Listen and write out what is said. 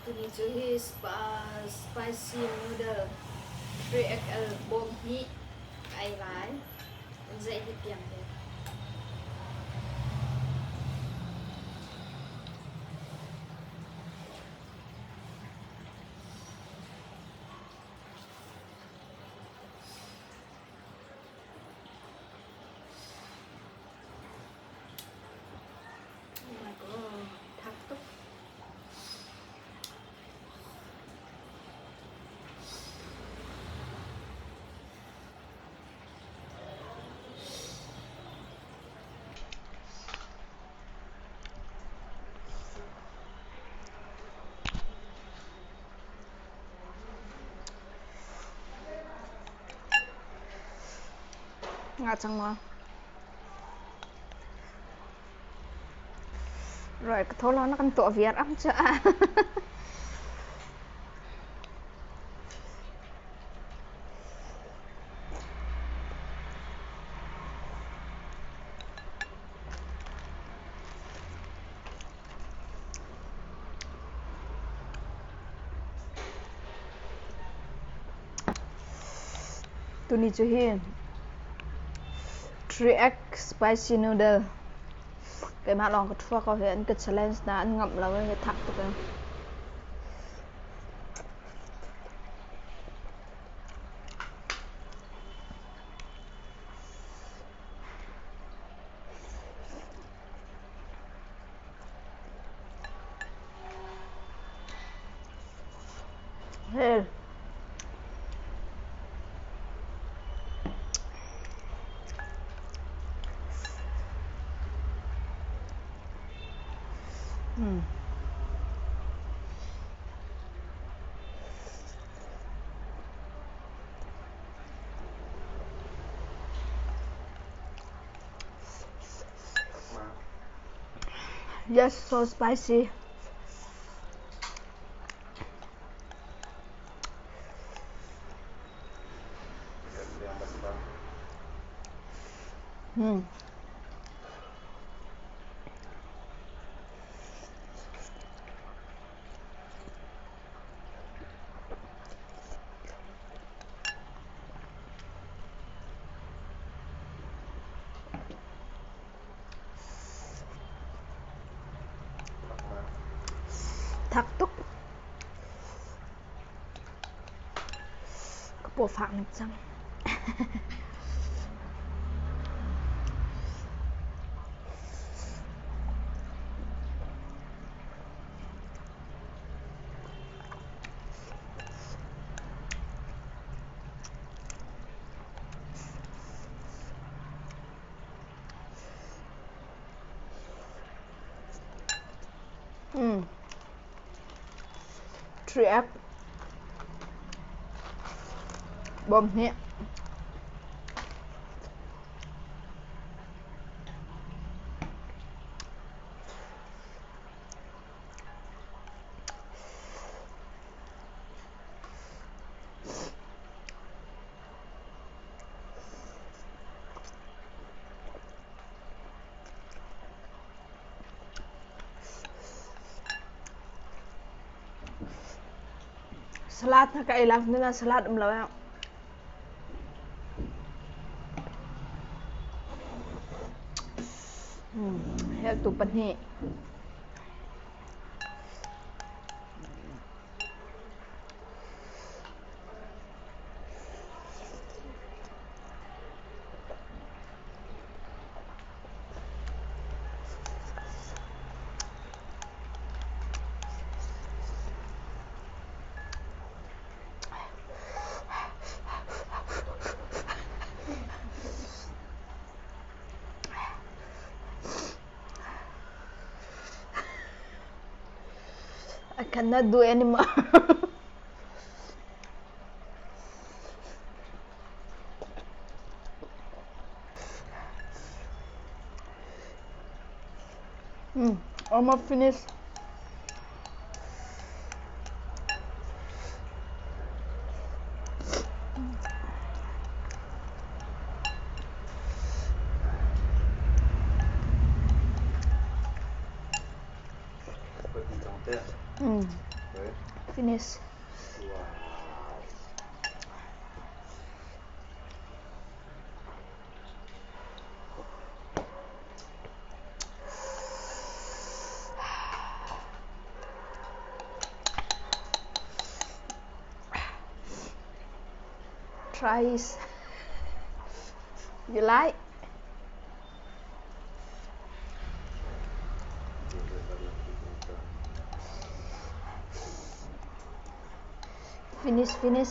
Tuni cu hi spicy noodle 3XL bawm hnih ka ei lai. An zeih hi piang te. Oh my god, thak tuk. Nga cang maw? Rồi ka tho lo na kan tuah viar am cu a. Tuni cu hi 3x spicy noodle keimah lawng ka ṭhua ko hi an ka challenge na an ngamh lo hi thak tuk in. Hell. Yes, so spicy. Thak tuk. Ka paw fak ning cang. 3F bawm hnih. Salad na ka ei lai na salad um lo eh. Hel tu pahnih. I cannot do anymore. Almost finished. Finish. Wow. Try it. You like? Finish, finish.